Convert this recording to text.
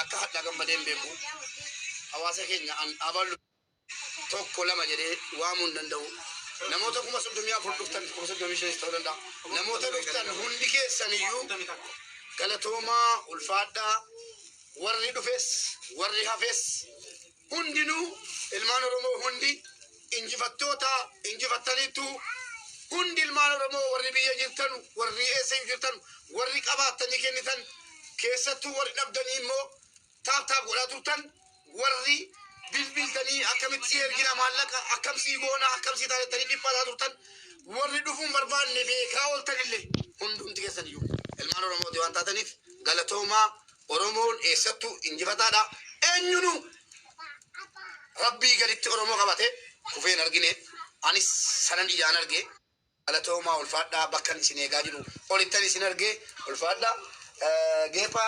Akka hadhaa gammadee hin beeku. Hawaasa keenya an abalu tokko lama jedhee waamuu hin danda'u. Namoota 34,000 dhuftan, 35,000 ta'uu danda'a. Namoota dhuftan hundi keessan iyyuu galatoomaa, ulfaadhaa. Warri dhufes warri hafes hundinuu, ilmaan Oromoo hundi injifattoota, injifattaniittu. Hundi ilmaan Oromoo, warri biyya jirtanu, warri eessa jirtanu, warri qabaattanii kennitan, keessattuu warri dhabdanii immoo tap tap godhaa turtan, warri bilbiltanii akkamitti si ergina maallaqa, akkam sii goona, akkam sii taanettanii dhiphataa turtan, warri dhufuun barbaanne beekaa ooltanillee, hundumti keessan iyyuu ilmaan Oromooti waan taataniif galatoomaa. Oromoon eessattuu injifataadha. Eenyunu Rabbii gaditti Oromoo qabate kufeen argine. Anis sanan ijaan arge. Galatoomaa, ulfaadhaa. Bakkan isin eegaa jiru olittan isin arge. Ulfaadhaa. Geephaa.